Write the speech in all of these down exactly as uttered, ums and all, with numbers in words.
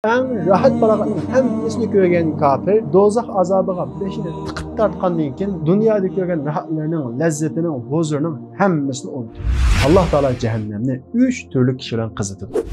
ئەڭ راھەت پاراغەتنىڭ ھەممىسىنى كۆرگەن كاپىر دوزاخ ئازابىغا بېشىنى تىقىپ تارتقاندىن كېيىن، دۇنيادا كۆرگەن راھەتلىرىنىڭ، لەززىتىنىڭ، ھۇزۇرىنىڭ ھەممىسىنى ئۇنتۇيدۇ. ئاللاھ تائالا جەھەننەمنى ئۈچ تۈرلۈك كىشى بىلەن قىزىتىدۇ.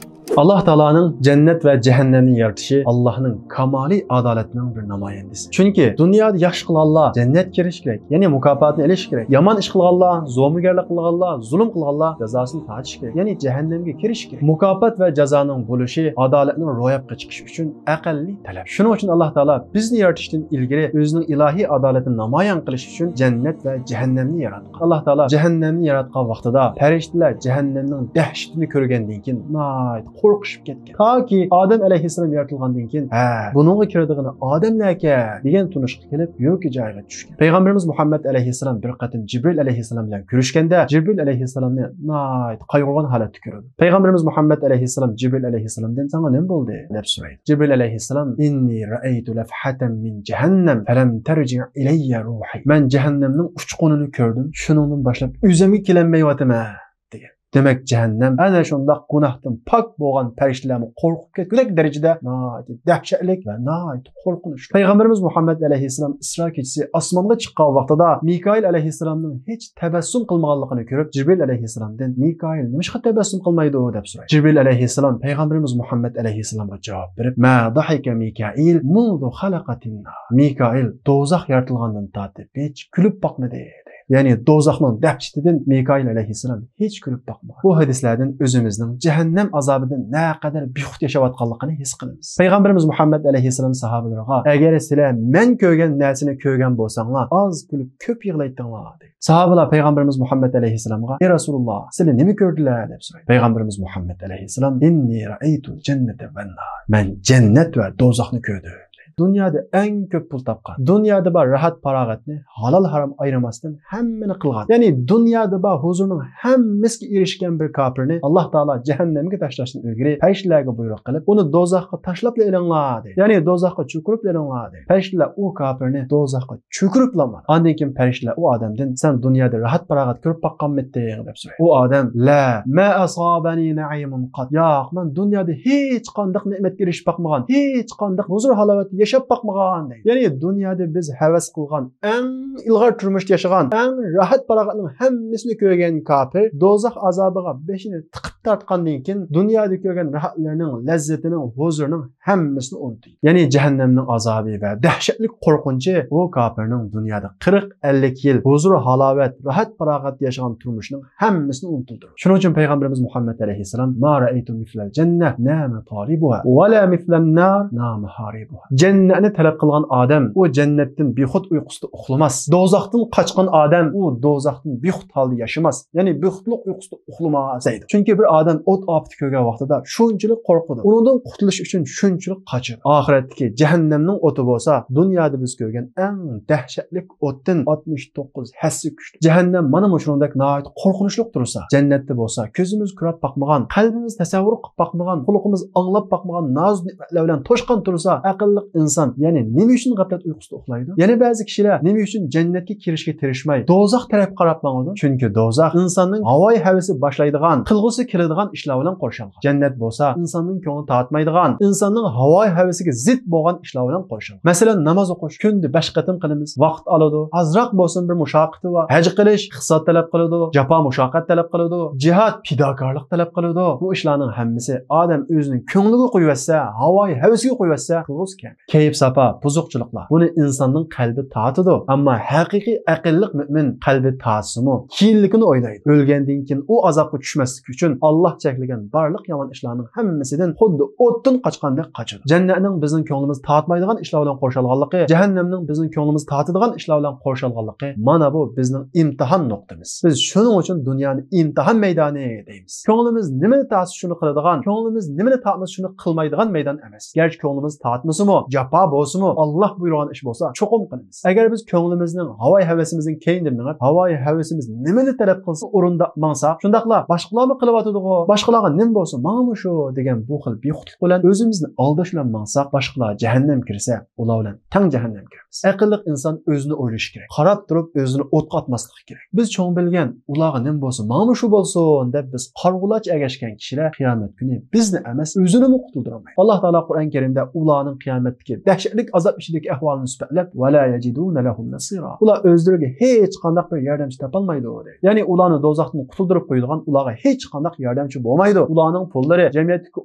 ئاللاھ تائالانىڭ جەننەت ۋە جەھەننەمنى يارىتىشى ئاللاھنىڭ كامالىي ئادالىتىنىڭ بىر نامايەندىسى. چۈنكى دۇنيادا ياخشى قىلغانلار جەننەتكە كىرىشى كېرەك، يەنى مۇكاپاتىنى ئېلىشى كېرەك. يامان ئىش قىلغانلار، زومىگەرلىك قىلغانلار، زۇلۇم قىلغانلار جازاسىنى تارتىشى كېرەك، يەنى جەھەننەمگە كىرىشى كېرەك. مۇكاپات ۋە جازانىڭ بولۇشى ئادالەتنىڭ روياپقا چىقىشى ئۈچۈن ئەقەللىي تەلەپ. شۇنىڭ ئۈچۈن ئاللاھ تائالا بىزنى يارىتىشتىن ئىلگىرى ئۆزىنىڭ ئىلاھىي ئادالىتىنى نامايان قىلىش ئۈچۈن جەننەت ۋە جەھەننەمنى ياراتقان. ئاللاھ تائالا جەھەننەمنى ياراتقان ۋاقتىدا پەرىشتىلەر جەھەننەمنىڭ دەھشىتىنى كۆرگەندىن كېيىن ناھايىتى قورقۇشۇپ كەتكەن. تاكى ئادەم ئەلەيھىسسالام يارىتىلغاندىن كېيىن، ھە، بۇنىڭغا كىرىدىغىنى ئادەملەركەن دېگەن تونۇشقا كېلىپ، يۈرىكى جايىغا چۈشكەن. پەيغەمبىرىمىز مۇھەممەد ئەلەيھىسسالام بىر قېتىم جىبرىل ئەلەيھىسسالام بىلەن كۆرۈشكەندە، جىبرىل ئەلەيھىسسالامنى ناھايىتى قايغۇرغان ھالەتتە كۆرىدۇ. پەيغەمبىرىمىز مۇھەممەد ئەلەيھىسسالام جىبرىل ئەلەيھىسسالامدىن، ساڭا نېمە بولدى؟ دەپ سورايدۇ. جىبرىل ئەلەيھىسسالام، ئىننى رەئەيتۇ لەفھەتەن مىن جەھەننەم فەلەم تەرجىئ ئىلەييە روھى. مەن جەھەننەمنىڭ ئۇچقۇنىنى كۆردۈم، شۇنىڭدىن باشلاپ ئۆزۈمگە كېلەلمەيۋاتىمەن، دېگەن. دېمەك، جەھەننەم ئەنە شۇنداق گۇناھتىن پاك بولغان پەرىشتىلەرمۇ قورقۇپ كەتكۈدەك دەرىجىدە ناھايىتى دەھشەتلىك ۋە ناھايىتى قورقۇنچلۇق. پەيغەمبىرىمىز مۇھەممەد ئەلەيھىسسالام ئىسرا كېچىسى ئاسمانغا چىققان ۋاقتىدا مىكائىل ئەلەيھىسسالامنىڭ ھېچ تەبەسسۇم قىلمىغانلىقىنى كۆرۈپ، جىبرىل ئەلەيھىسسالامدىن، مىكائىل نېمىشقا تەبەسسۇم قىلمايدۇ؟ دەپ سورايدۇ. جىبرىل ئەلەيھىسسالام پەيغەمبىرىمىز مۇھەممەد ئەلەيھىسسالامغا جاۋاب بېرىپ، ما ضحك ميكائيل منذ خلقت النار. مىكائىل دوزاخ يارىتىلغاندىن تارتىپ ھېچ كۈلۈپ باقمىدى، دەيدۇ. يەنى دوزاخنىڭ دەھشىتىدىن مىكائىل ئەلەيھىسسالام ھېچ كۈلۈپ باقمىغان. بۇ ھەدىسلەردىن ئۆزىمىزنىڭ جەھەننەم ئازابىدىن نەقەدەر بىخۇد ياشاۋاتقانلىقىنى ھېس قىلىمىز. پەيغەمبىرىمىز مۇھەممەد ئەلەيھىسسالام ساھابىلىرىغا، ئەگەر سىلەر مەن كۆرگەن نەرسىنى كۆرگەن بولساڭلار، ئاز كۈلۈپ كۆپ يىغلايتتىڭلار، دەيدۇ. ساھابىلار پەيغەمبىرىمىز مۇھەممەد ئەلەيھىسسالامغا، ئەي رەسۇلۇللاھ، سىلەر نېمە كۆردۈلەر؟ دەپ سورايدۇ. پەيغەمبىرىمىز مۇھەممەد ئەلەيھىسسالام، ئىننى رەئەيتۇل جەننەتە ۋەننار. مەن جەننەت ۋە دوزاخنى كۆردۈم. دۇنيادا ئەڭ كۆپ پۇل تاپقان، دۇنيادا بار راھەت-پاراغەتنى ھالال-ھارام ئايرىماستىن ھەممىنى قىلغان، يەنى دۇنيادا بار ھۇزۇرنىڭ ھەممىسىگە ئېرىشكەن بىر كاپىرنى ئاللاھ تائالا جەھەننەمگە تاشلاشتىن ئىلگىرى پەرىشتىلەرگە بۇيرۇق قىلىپ، ئۇنى دوزاخقا تاشلاپلا ئېلىڭلار، دەيدۇ. يەنى دوزاخقا چۆكۈرۈپلا ئېلىڭلار، دەيدۇ. پەرىشتىلەر ئۇ كاپىرنى دوزاخقا چۆكۈرۈپلا ماڭىدۇ. ئاندىن كېيىن پەرىشتىلەر ئۇ ئادەمدىن، سەن دۇنيادا راھەت-پاراغەت كۆرۈپ باققانمىدىڭ؟ دەپ سورايدۇ. ئۇ ئادەم، لا، ما ئاسابەنى نەئىمۇن قات. ياق، مەن دۇنيادا ھېچقانداق نېمەتكە ئېرىشىپ باقمىغان، ھېچقانداق ھۇزۇر ھالاۋەتتە ياشاپ باقمىغان، دەيدۇ. يەنى دۇنيادا بىز ھەۋەس قىلغان، ئەڭ ئىلغار تۇرمۇشتا ياشىغان، ئەڭ راھەت پاراغەتنىڭ ھەممىسىنى كۆرگەن كاپىر دوزاخ ئازابىغا بېشىنى تىقىپ تارتقاندىن كېيىن، دۇنيادا كۆرگەن راھەتلىرىنىڭ، لەززىتىنىڭ، ھۇزۇرىنىڭ ھەممىسىنى ئۇنتۇيدۇ. يەنى جەھەننەمنىڭ ئازابى ۋە دەھشەتلىك قورقۇنچى ئۇ كاپىرنىڭ دۇنيادا قىرىق، ئەللىك يىل ھۇزۇر-ھالاۋەت، راھەت-پاراغەت ياشىغان تۇرمۇشىنىڭ ھەممىسىنى ئۇنتۇلدۇرىدۇ. شۇنىڭ ئۈچۈن پەيغەمبىرىمىز مۇھەممەد ئەلەيھىسسالام، ما رەئەيتۇ مىسلەل جەننە نامە تالىبۇھا ۋە لا مىسلەن نار نامە ھارىبۇھا. جەننەتنى تەلەپ قىلغان ئادەم ئۇ جەننەتتىن بىخۇد ئۇيقۇسىدا ئۇخلىماس. دوزاختىن قاچقان ئادەم ئۇ دوزاختىن بىخۇد ھالدا ياشىماس. يەنى بىخۇدلۇق ئۇيقۇسىدا ئۇخلىماس، دەيدۇ. چۈنكى بىر ئادەم ئوت ئاپىتى كۆرگەن ۋاقتىدا شۇنچىلىك قورقىدۇ. ئۇنىڭدىن قۇتۇلۇش ئۈچۈن شۇنچىلىك قاچىدۇ. ئاخىرەتتىكى جەھەننەمنىڭ ئوتى بولسا دۇنيادا بىز كۆرگەن ئەڭ دەھشەتلىك ئوتتىن ئاتمىش توققۇز ھەسسە كۈچلۈك. جەھەننەم مانا مۇشۇنىڭدەك ناھايىتى قورقۇنچلۇق تۇرسا، جەننەتتە بولسا كۆزىمىز كۆرۈپ باقمىغان، قەلبىمىز تەسەۋۋۇر قىلىپ باقمىغان، قۇلىقىمىز ئاڭلاپ باقمىغان ناز نېمەتلەر بىلەن توشقان تۇرسا، ئەقىللىق ئىنسان يەنە نېمە ئۈچۈن غەپلەت ئۇيقۇسىدا ئۇخلايدۇ؟ يەنە بەزى كىشىلەر نېمە ئۈچۈن جەننەتكە كىرىشكە تىرىشماي، دوزاخ تەرەپكە قاراپ ماڭىدۇ؟ چۈنكى دوزاخ ئىنساننىڭ ھاۋايى ھەۋىسى باشلايدىغان، قىلغۇسى كېلىدىغان ئىشلار بىلەن قورشالغان. جەننەت بولسا ئىنساننىڭ كۆڭلىنى تارتمايدىغان، ئىنساننىڭ ھاۋايى ھەۋىسىگە زىت بولغان ئىشلار بىلەن قورشالغان. مەسىلەن، ناماز ئوقۇش كۈندە بەش قېتىم قىلىمىز، ۋاقىت ئالىدۇ، ئازراق بولسۇن بىر مۇشەققىتى بار، ھەج قىلىش ئىقتىساد تەلەپ قىلىدۇ، جاپا مۇشەققەت تەلەپ قىلىدۇ، جىھاد پىداكارلىق تەلەپ قىلىدۇ. بۇ ئىشلارنىڭ ھەممىسى ئادەم ئۆزىنىڭ كۆڭلىگە قويۇۋەتسە، ھاۋايى ھەۋىسىگە قويۇۋەتسە، قىلغۇسى كەلمەيدۇ. كەيپ-ساپا، بۇزۇقچىلىقلار، بۇنى ئىنساننىڭ قەلبى تارتىدۇ. ئەمما ھەقىقىي ئەقىللىق مۆمىن قەلبى تارتسىمۇ، كېيىنلىكىنى ئويلايدۇ. ئۆلگەندىن كېيىن ئۇ ئازابقا چۈشمەسلىك ئۈچۈن ئاللاھ چەكلىگەن بارلىق يامان ئىشلارنىڭ ھەممىسىدىن خۇددى ئوتتىن قاچقاندەك قاچىدۇ. جەننەتنىڭ بىزنىڭ كۆڭلىمىز تارتمايدىغان ئىشلار بىلەن قورشالغانلىقى، جەھەننەمنىڭ بىزنىڭ كۆڭلىمىز تارتىدىغان ئىشلار بىلەن قورشالغانلىقى، مانا بۇ بىزنىڭ ئىمتىھان نۇقتىمىز. بىز شۇنىڭ ئۈچۈن دۇنيانى ئىمتىھان مەيدانى دەيمىز. كۆڭلىمىز نېمىنى تارتسا شۇنى قىلىدىغان، كۆڭلىمىز نېمىنى تارتمىسا شۇنى قىلمايدىغان مەيدان ئەمەس. گەرچە كۆڭلىمىز تارتمىسىمۇ، جاپا بولسىمۇ، ئاللاھ بۇيرۇغان ئىش بولسا، چوقۇم قىلىمىز. ئەگەر بىز كۆڭلىمىزنىڭ ھاۋايى ھەۋىسىمىزنىڭ كەينىدە مېڭىپ، ھاۋايى ھەۋىسىمىز نېمىنى تەلەپ قىلسا، ئورۇنداپ ماڭساق، شۇنداقلا باشقىلارمۇ قىلىۋاتىدىغۇ، باشقىلارغا نېمە بولسا، ماڭىمۇ شۇ دېگەن بۇ خىل بىخۇدلۇق بىلەن ئۆزىمىزنى ئالداش بىلەن ماڭساق، باشقىلار جەھەننەمگە كىرسە، ئۇلار بىلەن تەڭ جەھەننەمگە كىرىمىز. ئەقىللىق ئىنسان ئۆزىنى ئويلىشى كېرەك. قاراپ تۇرۇپ ئۆزىنى ئوتقا ئاتماسلىق كېرەك. بىز چوڭ بىلگەن، ئۇلارغا نېمە بولسا، ماڭىمۇ شۇ بولسۇن دەپ، بىز قارىغۇلارچە ئەگەشكەن كىشىلەر قىيامەت كۈنى بىزنى ئەمەس، ئۆزىنىمۇ قۇتۇلدۇرالمايدۇ. ئاللاھ تائالا قۇرئان كەرىمدە ئۇلارنىڭ قىيامەتتىكى دەھشەتلىك ئازاب ئىچىدىكى ئەھۋالىنى سۈپەتلەپ، «ولا يجدون لهم نصيرا.» ئۇلار ئۆزلىرىگە ھېچقانداق بىر ياردەمچى تاپالمايدۇ، دەيدۇ. يەنى ئۇلارنى دوزاختىن قۇتۇلدۇرۇپ قويىدىغان، ئۇلارغا ھېچقانداق ياردەمچى بولمايدۇ. ئۇلارنىڭ پۇللىرى، جەمئىيەتتىكى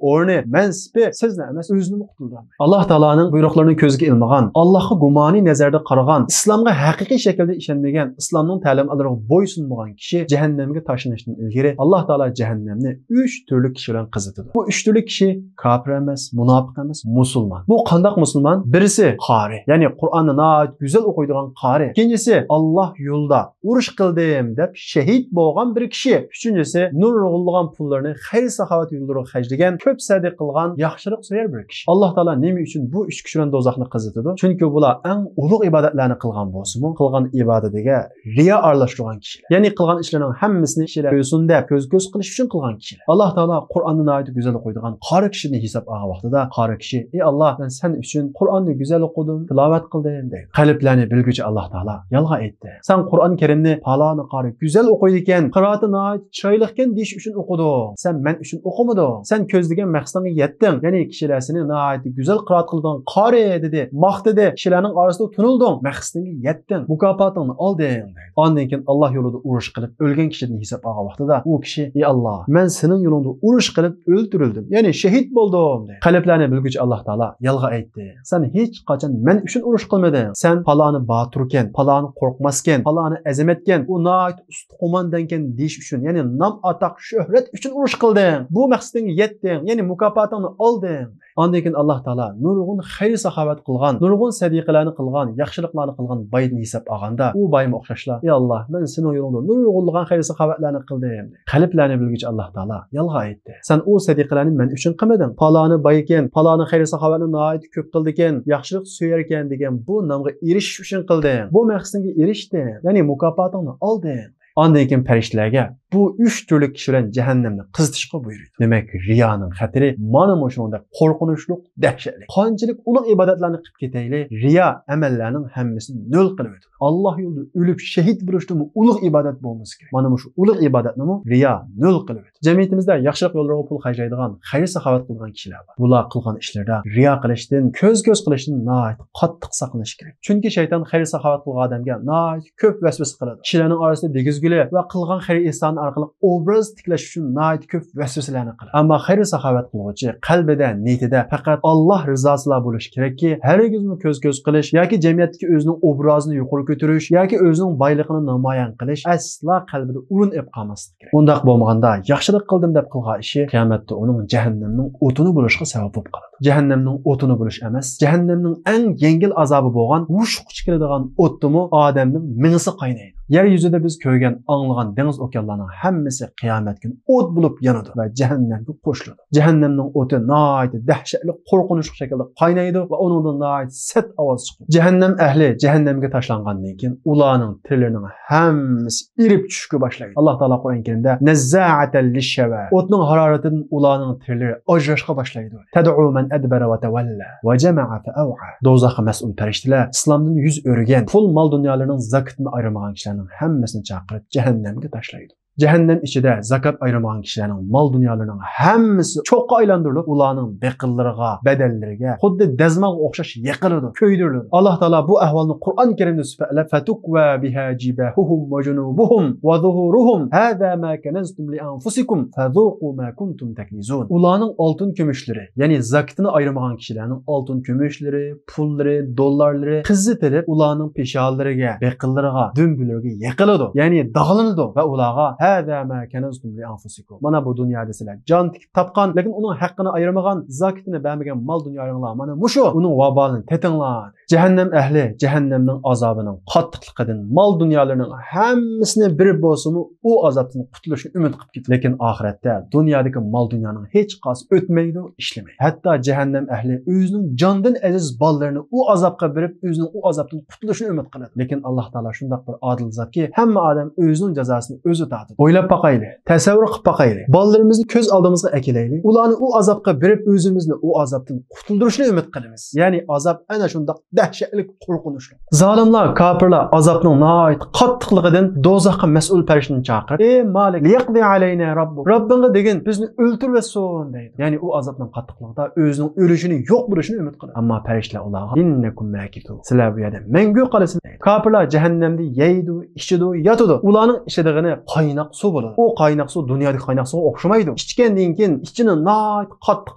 ئورنى، مەنسىپى سىزنى ئەمەس، ئۆزىنىمۇ قۇتۇلدۇرالمايدۇ. ئاللاھ تائالانىڭ بۇيرۇقلىرىنى كۆزگە ئىلمىغان، ئاللاھقا گۇمانىي نەزەردە قارىغان، ئىسلامغا ھەقىقىي شەكىلدە ئىشەنمىگەن، ئىسلامنىڭ تەلىماتلىرىغا بويسۇنمىغان كىشى جەھەننەمگە تاشلىنىشتىن ئىلگىرى ئاللاھ تائالا جەھەننەمنى ئۈچ تۈرلۈك كىشى بىلەن قىزىتىدۇ. بۇ ئۈچ تۈرلۈك كىشى كاپىر ئەمەس، مۇناپىق ئەمەس، مۇسۇلمان. بۇ قانداق مۇسۇلمان؟ بىرسى قارى، يەنى قۇرئاننى ناھايىتى گۈزەل ئوقۇيدىغان قارى. ئىككىنچىسى ئاللاھ يولىدا ئۇرۇش قىلدىم دەپ شېھىت بولغان بىر كىشى. ئۈچىنچىسى نۇرغۇنلىغان پۇللىرىنى خەير-ساخاۋەت يوللىرىغا خەجلىگەن، كۆپ سەدىقە قىلغان، ياخشىلىق سۆيەر بىر كىشى. ئاللاھ تائالا نېمە ئۈچۈن بۇ ئۈچ كىشى بىلەن دوزاخنى قىزىتىدۇ؟ چۈنكى بۇلار ئەڭ ئۇلۇغ ئىبادەتلەرنى قىلغان بولسىمۇ، قىلغان ئىبادىتىگە رىيا ئارىلاشتۇرغان كىشىلەر. يەنى قىلغان ئىشلىرىنىڭ ھەممىسىنى كىشىلەر كۆرسۇن دەپ، كۆز-كۆز قىلىش ئۈچۈن قىلغان كىشىلەر. ئاللاھ تائالا قۇرئاننى ناھايىتى گۈزەل ئوقۇيدىغان قارى كىشىدىن ھېساب ئالغان ۋاقتىدا، قارى كىشى، «ئەي ئاللاھ، مەن سەن ئۈچۈن قۇرئاننى گۈزەل ئوقۇدۇم، تىلاۋەت قىلدىم» دەيدۇ. قەلبلەرنى بىلگۈچى ئاللاھ تائالا يالغان ئېيتتى. «سەن قۇرئان كەرىمنى پالانى قارى گۈزەل ئوقۇيدىكەن، قىرائىتى ناھايىتى چىرايلىقكەن دېيىش ئۈچۈن ئوقۇدۇڭ. سەن مەن ئۈچۈن ئوقۇمىدىڭ. سەن كۆزلىگەن مەقسىتىڭگە يەتتىڭ. يەنى كىشىلەر سېنى ناھايىتى گۈزەل قىرائەت قىلىدىغان قارى دېدى، ماختىدى، كىشىلەرنىڭ ئارىسىدا تونۇلدۇڭ. مەقسىتىڭگە يەتتىڭ. مۇكاپاتىڭنى ئالدىڭ» دەيدۇ. ئاندىن كېيىن ئاللاھ يولىدا ئۇرۇش قىلىپ ئۆلگەن كىشىدىن ھېساب ئالغان ۋاقتىدا ئۇ كىشى، «ئەي ئاللاھ، مەن سېنىڭ يولۇڭدا ئۇرۇش قىلىپ ئۆلتۈرۈلدۈم، يەنى شېھىت بولدۇم» دەيدۇ. قەلبلەرنى بىلگۈچى ئاللاھ تائالا يالغان ئېيتتى. «سەن ھېچقاچان مەن ئۈچۈن ئۇرۇش قىلمىدىڭ. سەن پالانى باتۇركەن، پالانى قورقماسكەن، پالانى ئەزىمەتكەن، ئۇ ناھايىتى ئۇستا قوماندانكەن دېيىش ئۈچۈن، يەنى نام-ئاتاق، شۆھرەت ئۈچۈن ئۇرۇش قىلدىڭ. بۇ مەقسىتىڭگە يەتتىڭ، يەنى مۇكاپاتىڭنى ئالدىڭ.» ئاندىن كېيىن ئاللاھ تائالا نۇرغۇن خەير-ساخاۋەت قىلغان، نۇرغۇن سەدىقىلەرنى قىلغان، ياخشىلىقلارنى قىلغان بايدىن ھېساب ئالغاندا، ئۇ بايمۇ ئوخشاشلا، «ئەي ئاللاھ، مەن سېنىڭ يولۇڭدا نۇرغۇنلىغان خەير-ساخاۋەتلەرنى قىلدىم» دەيدۇ. قەلبلەرنى بىلگۈچى ئاللاھ تائالا يالغان ئېيتتى. «سەن ئۇ سەدىقىلەرنى مەن ئۈچۈن قىلمىدىڭ. پالانى بايكەن، پالانى خەير-ساخاۋەتنى ناھايىتى كۆپ قىلىدىكەن، ياخشىلىق سۆيەركەن دېگەن بۇ نامغا ئېرىشىش ئۈچۈن قىلدىڭ. بۇ مەقسىتىڭگە ئېرىشتىڭ، يەنى مۇكاپاتىڭنى ئالدىڭ.» ئاندىن كېيىن پەرىشتىلەرگە بۇ ئۈچ تۈرلۈك كىشى بىلەن جەھەننەمنى قىزىتىشقا بۇيرۇيدۇ. دېمەك، رىيانىڭ خەتىرى مانا مۇشۇنىڭدەك قورقۇنچلۇق، دەھشەتلىك. قانچىلىك ئۇلۇغ ئىبادەتلەرنى قىلىپ كېتەيلى، رىيا ئەمەللەرنىڭ ھەممىسىنى نۆل قىلىۋېتىدۇ. ئاللاھ يولىدا ئۆلۈپ شېھىت بولۇشتىنمۇ ئۇلۇغ ئىبادەت بولمىسا كېرەك. مانا مۇشۇ ئۇلۇغ ئىبادەتنىمۇ رىيا نۆل قىلىۋېتىدۇ. جەمئىيىتىمىزدە ياخشىلىق يوللىرىغا پۇل خەجلەيدىغان، خەير-ساخاۋەت قىلىدىغان كىشىلەر بار. بۇلار قىلغان ئىشلىرىدا رىيا قىلىشتىن، كۆز-كۆز قىلىشتىن ناھايىتى قاتتىق ساقلىنىش كېرەك. چۈنكى شەيتان خەير-ساخاۋەت قىلغان ئادەمگە ناھايىتى كۆپ ۋەسۋەسە قىلىدۇ. كىشىلەرنىڭ ئارىسىدا دېگۈزگىلى ۋە قىلغان خەير-ئېھسانى ئارقىلىق ئوبراز تىكلەش ئۈچۈن ناھايىتى كۆپ ۋەسۋەسىلەرنى قىلىدۇ. ئەمما خەير-ساخاۋەت قىلغۇچى قەلبىدە، نىيىتىدە پەقەت ئاللاھ رىزاسىلا بولۇشى كېرەككى، ھەرگىزمۇ كۆز-كۆز قىلىش ياكى جەمئىيەتتىكى ئۆزىنىڭ ئوبرازىنى يۇقىرى كۆتۈرۈش ياكى ئۆزىنىڭ بايلىقىنى نامايان قىلىش ئەسلا قەلبىدە ئورۇن ئېلىپ قالماسلىق كېرەك. ئۇنداق بولمىغاندا، ياخشىلىق قىلدىم دەپ قىلغان ئىشى قىيامەتتە ئۇنىڭ جەھەننەمنىڭ ئوتۇنى بولۇشقا سەۋەب بولۇپ قالىدۇ. جەھەننەمنىڭ ئوتۇنى بولۇش ئەمەس، جەھەننەمنىڭ ئەڭ يەڭگىل ئازابى بولغان ھۇشقا چىقىرىدىغان ئوتتىمۇ ئادەمنىڭ مېڭىسى قاينايدۇ. يەر يۈزىدە بىز كۆرگەن، ئاڭلىغان دېڭىز ئوكيانلارنىڭ ھەممىسى قىيامەت كۈنى ئوت بولۇپ يانىدۇ ۋە جەھەننەمگە قوشۇلىدۇ. جەھەننەمنىڭ ئوتى ناھايىتى دەھشەتلىك، قورقۇنچلۇق شەكىلدە قاينايدۇ ۋە ئۇنىڭدىن ناھايىتى سەت ئاۋاز چىقىدۇ. جەھەننەم ئەھلى جەھەننەمگە تاشلانغاندىن كېيىن، ئۇلارنىڭ تېرىلىرىنىڭ ھەممىسى ئېرىپ چۈشۈشكە باشلايدۇ. ئاللاھ تائالا قۇرئان كەرىمدە، نەززائەتەن لىششەۋە، ئوتنىڭ ھارارىتىدىن ئۇلارنىڭ تېرىلىرى ئاجراشقا باشلايدۇ. تەدئۇ مەن ئەدبەرە ۋە تەۋەللە ۋە جەمەئە فەئەۋئە. دوزاخقا مەسئۇل پەرىشتىلەر ئىسلامدىن يۈز ئۆرۈگەن، پۇل مال دۇنيالىرىنىڭ زاكىتىنى ئايرىمىغان كىشىلەرنىڭ ھەممىسىنى چاقىرىپ جەھەننەمگە تاشلايدۇ. جەھەننەم ئىچىدە زاكات ئايرىمىغان كىشىلەرنىڭ مال دۇنيالىرىنىڭ ھەممىسى چوققا ئايلاندۇرۇلۇپ، ئۇلارنىڭ بېقىنلىرىغا، بەدەنلىرىگە خۇددى دەزمالغا ئوخشاش يېقىلىدۇ، كۆيدۈرۈلىدۇ. ئاللاھ تائالا بۇ ئەھۋالنى قۇرئان كەرىمدە سۈپەتلەپ، فتكوى بها جباههم وجنوبهم وظهورهم هذا ما كنزتم لأنفسكم فذوقوا ما كنتم تكنزون. ئۇلارنىڭ ئالتۇن كۈمۈشلىرى، يەنى زاكىتىنى ئايرىمىغان كىشىلەرنىڭ ئالتۇن كۈمۈشلىرى، پۇللىرى، دوللارلىرى قىزىتىلىپ، ئۇلارنىڭ پېشانىلىرىگە، بېقىنلىرىغا، دۈمبىلىرىگە يېقىلىدۇ، يەنى داغلىنىدۇ ۋە ئۇلارغا، هذا ما كنزتم لأنفسكم. مانا بۇ دۇنيادا سىلەر جان تىكىپ تاپقان، لېكىن ئۇنىڭ ھەققىنى ئايرىمىغان، زاكىتىنى بەرمىگەن مال دۇنيالىرىڭلار، مانا مۇشۇ ئۇنىڭ ۋابالىنى تېتىڭلار. جەھەننەم ئەھلى جەھەننەمنىڭ ئازابىنىڭ قاتتىقلىقىدىن مال دۇنيالىرىنىڭ ھەممىسىنى بېرىپ بولسىمۇ، ئۇ ئازابتىن قۇتۇلۇشنى ئۈمىد قىلىپ كېتىدۇ. لېكىن ئاخىرەتتە دۇنيادىكى مال دۇنيانىڭ ھېچقايسى ئۆتمەيدۇ، ئىشلىمەيدۇ. ھەتتا جەھەننەم ئەھلى ئۆزىنىڭ جاندىن ئەزىز بالىلىرىنى ئۇ ئازابقا بېرىپ، ئۆزىنىڭ ئۇ ئازابتىن قۇتۇلۇشنى ئۈمىد قىلىدۇ. لېكىن ئاللاھ تائالا شۇنداق بىر ئادىل زاتكى، ھەممە ئادەم ئۆزىنىڭ جازاسىنى ئۆزى تارتىدۇ. ئويلاپ باقايلى، تەسەۋۋۇر قىلىپ باقايلى. بالىلىرىمىزنى كۆز ئالدىمىزغا ئەكېلەيلى. ئۇلارنى ئۇ ئازابقا بېرىپ، ئۆزىمىزنى ئۇ ئازابتىن قۇتۇلدۇرۇشنى ئۈمىد قىلىمىز. يەنى ئازاب ئەنە شۇنداق دەھشەتلىك، قورقۇنچلۇق. زالىملار، كاپىرلار ئازابنىڭ ناھايىتى قاتتىقلىقىدىن دوزاخقا مەسئۇل پەرىشتىنى چاقىرىپ، ئى مالىك، لىيەقدى ئەلەينا راببۇك، راببىڭغا دېگىن، بىزنى ئۆلتۈرۈۋەتسۇن دەيدۇ. يەنى ئۇ ئازابنىڭ قاتتىقلىقىدا ئۆزىنىڭ ئۆلۈشىنى، يوق بولۇشىنى ئۈمىد قىلىدۇ. ئەمما پەرىشتىلەر ئۇلارغا، ئىننەكۇم ماكىسۇن، سىلەر بۇ يەردە مەڭگۈ قالىسىلەر. كاپىرلار جەھەننەمدە يەيدۇ، ئىچىدۇ، ياتىدۇ. ئۇلارنىڭ ئىچىدىغىنى قايناق سۇ بولىدۇ. ئۇ قايناق سۇ دۇنيادىكى قايناق سۇغا ئوخشىمايدۇ. ئىچكەندىن كېيىن ئىچىنى ناھايىتى قاتتىق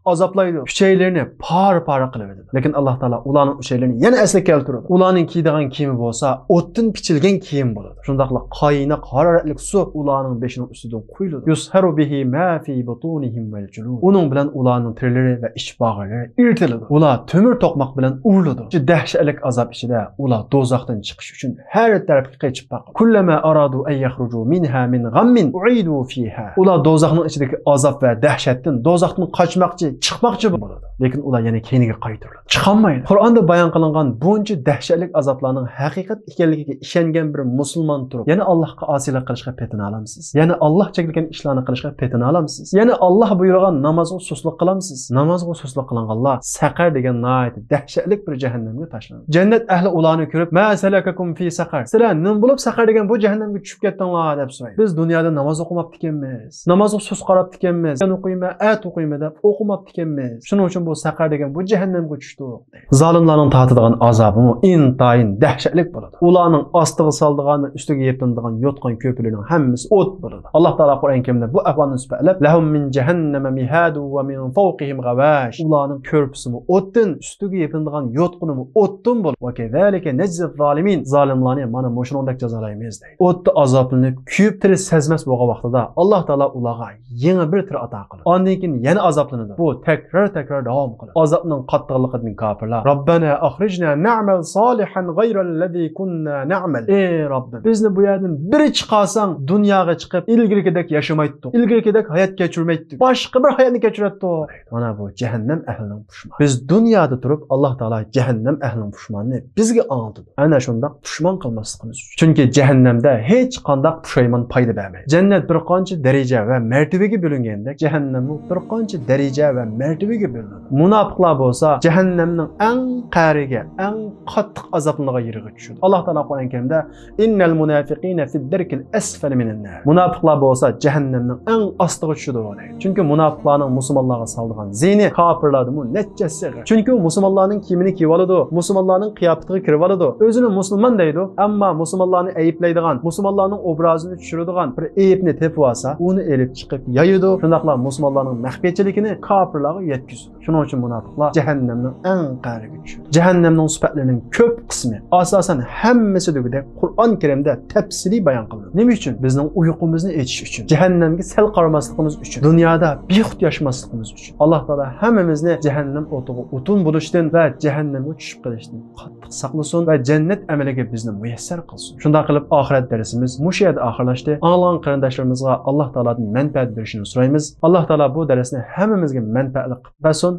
ئازابلايدۇ. ئۈچەيلىرىنى پارە-پارە قىلىۋېتىدۇ. لېكىن ئاللاھ تائالا ئۇلارنىڭ ئۈچەيلىرىنى يەنە ئەسلىگە كەلتۈرىدۇ. ئۇلارنىڭ كىيىدىغان كىيىمى بولسا ئوتتىن پىچىلگەن كىيىم بولىدۇ. شۇنداقلا قايناق ھارارەتلىك سۇ ئۇلارنىڭ بېشىنىڭ ئۈستىدىن قۇيۇلىدۇ. يۇسھەرۇ بىھى ما فى بۇتۇنىھىم ۋەل جۇلۇد. ئۇنىڭ بىلەن ئۇلارنىڭ تېرىلىرى ۋە ئىچ باغرىلىرى ئېرىتىلىدۇ. ئۇلار تۆمۈر توقماق بىلەن ئۇرۇلىدۇ. شۇ دەھشەتلىك ئازاب ئىچىدە ئۇلار دوزاختىن چىقىش ئۈچۈن ھەر تەرەپكە قېچىپ باقىدۇ. كۇللەما ئارادۇ ئەن يەخرۇجۇ مىنھا مىن غەممىن ئۇئىدۇ فىھا. ئۇلار دوزاخنىڭ ئىچىدىكى ئازاب ۋە دەھشەتتىن، دوزاختىن قاچماقچى، چىقماقچى بولىدۇ. لېكىن ئۇلار يەنە كەينىگە قايتۇرۇلىدۇ. چىقالمايدۇ. قۇرئاندا بايان قىلىنغان بۇنچە دەھشەتلىك ئازابلارنىڭ ھەقىقەت ئىكەنلىكىگە ئىشەنگەن بىر مۇسۇلمان تۇرۇپ، يەنە ئاللاھقا ئاسىيلىق قىلىشقا پېتىنالامسىز؟ يەنە ئاللاھ چەكلىگەن ئىشلارنى قىلىشقا پېتىنالامسىز؟ يەنە ئاللاھ بۇيرۇغان نامازغا سۇسلۇق قىلامسىز؟ نامازغا سۇسلۇق قىلىنغانلار سەقەر دېگەن ناھايىتى دەھشەتلىك بىر جەھەننەمگە تاشلىنىدۇ. جەننەت ئەھلى ئۇلارنى كۆرۈپ، ما سەلەكەكۇم فى سەقەر؟ سىلەر نېمە بولۇپ سەقەر دېگەن بۇ جەھەننەمگە چۈشۈپ كەتتىڭلار؟ دەپ سورايدۇ. بىز دۇنيادا ناماز ئوقۇماپتىكەنمىز. نامازغا سۇس قاراپتىكەنمىز. بۈگۈن ئوقۇيمەن، ئەتە ئوقۇيمەن دەپ ئوقۇماپتىكەنمىز. شۇنىڭ ئۈچۈن بۇ سەقەر دېگەن بۇ جەھەننەمگە چۈشتۇق. زالىملارنىڭ تارتىدىغان ئازابىمۇ ئىنتايىن دەھشەتلىك بولىدۇ. ئۇلارنىڭ ئاستىغا سالىدىغان ۋە ئۈستىگە يېپىنىدىغان يوتقان كۆپۈرلىرىنىڭ ھەممىسى ئوت بولىدۇ. ئاللاھ تائالا قۇرئان كەرىمدە بۇ ئەھۋالنى سۈپەتلەپ، لەھۇم مىن جەھەننەمە مىھادۇ ۋە مىن فەۋقىھىم غەۋاش. ئۇلارنىڭ كۆرپىسىمۇ ئوتتىن، ئۈستىگە يېپىنىدىغان يوتقىنىمۇ ئوتتىن بولىدۇ. ۋە كەزالىكە نەجزىز زالىمىن. زالىملارنى مانا مۇشۇنىڭدەك جازالايمىز دەيدۇ. ئوتتا ئازابلىنىپ، كۆيۈپ تېرى سەزمەس بولغان ۋاقتىدا ئاللاھ تائالا ئۇلارغا يېڭى بىر تىرى ئاتا قىلىدۇ. ئاندىن كېيىن يەنە ئازابلىنىدۇ. بۇ تەكرار-تەكرار داۋام قىلىدۇ. ئازابنىڭ قاتتىقلىقىدىن كاپىرلار، رەببەنا ئەخرىجنا نەئمەل سالىھەن غەيرەللەزى كۇننا نەئمەل. ئى رەببىم، بىزنى بۇ يەردىن بىر چىقارساڭ، دۇنياغا چىقىپ، ئىلگىرىكىدەك ياشىمايتتۇق. ئىلگىرىكىدەك ھايات كەچۈرمەيتتۇق. باشقا بىر ھاياتنى كەچۈرەتتۇق. مانا بۇ جەھەننەم ئەھلىنىڭ پۇشمانى. بىز دۇنيادا تۇرۇپ، ئاللاھ تائالا جەھەننەم ئەھلىنىڭ پۇشمانىنى بىزگە ئاڭلىتىدۇ. ئەنە شۇنداق پۇشمان قىلماسلىقىمىز ئۈچۈن. چۈنكى جەھەننەمدە ھېچقانداق پۇشايمان پايدا بەرمەيدۇ. جەننەت بىر قانچە دەرىجە ۋە مەرتىۋىگە بۆلۈنگەندەك، جەھەننەممۇ بىر قانچە دەرىجە ۋە مەرتىۋىگە بۆلۈنىدۇ. مۇناپىقلار بولسا جەھەننەمنىڭ ئەڭ قەرىگە، ئەڭ قاتتىق ئازابلىنىدىغان يېرىگە چۈشىدۇ. ئاللاھ تائالا قۇرئان كەرىمدە، ئىننەل مۇنافىقىنە فىد دەركىل ئەسفەلى مىنەن نار. مۇناپىقلار بولسا جەھەننەمنىڭ ئەڭ ئاستىغا چۈشىدۇ دەيدۇ. چۈنكى مۇناپىقلارنىڭ مۇسۇلمانلارغا سالىدىغان زىيىنى كاپىرلاردىنمۇ نەچچە ھەسسە ئېغىر. چۈنكى ئۇ مۇسۇلمانلارنىڭ كىيىمىنى كىيىۋالىدۇ، مۇسۇلمانلارنىڭ قىياپىتىگە كىرىۋالىدۇ، ئۆزىنى مۇسۇلمان دەيدۇ، ئەمما مۇسۇلمانلارنى ئەيىبلەيدىغان، مۇسۇلمانلارنىڭ ئوبرازىنى چۈشۈرىدىغان بىر ئەيىبنى تېپىۋالسا، ئۇنى ئېلىپ چىقىپ يايىدۇ، شۇنداقلا مۇسۇلمانلارنىڭ مەخپىيەتچىلىكىنى كاپىرلارغا يەتكۈزىدۇ. شۇنىڭ ئۈچۈن مۇناپىقلار جەھەننەمنىڭ ئەڭ قەرىگە چۈشىدۇ. جەھەننەمنىڭ سۈپەتلىرىنىڭ كۆپ قىسمى، ئاساسەن ھەممىسى دېگۈدەك قۇرئان كەرىمدە تەپسىلىي بايان قىلىندى. نېمە ئۈچۈن؟ بىزنىڭ ئۇيقۇمىزنى ئېچىش ئۈچۈن، جەھەننەمگە سەل قارىماسلىقىمىز ئۈچۈن، دۇنيادا بىخۇد ياشىماسلىقىمىز ئۈچۈن. ئاللاھ تائالا ھەممىمىزنى جەھەننەم ئوتىغا ئوتۇن بولۇشتىن ۋە جەھەننەمگە چۈشۈپ قېلىشتىن قاتتىق ساقلىسۇن ۋە جەننەت ئەمىلىگە بىزنى مۇيەسسەر قىلسۇن. شۇنداق قىلىپ، ئاخىرەت دەرسىمىز مۇشۇ يەردە ئاخىرلاشتى. ئاڭلىغان قېرىنداشلىرىمىزغا ئاللاھ تائالادىن مەنپەئەت بېرىشىنى سورايمىز. ئاللاھ تائالا بۇ دەرسنى ھەممىمىزگە مەنپەئەتلىك قىلىپ بەرسۇن.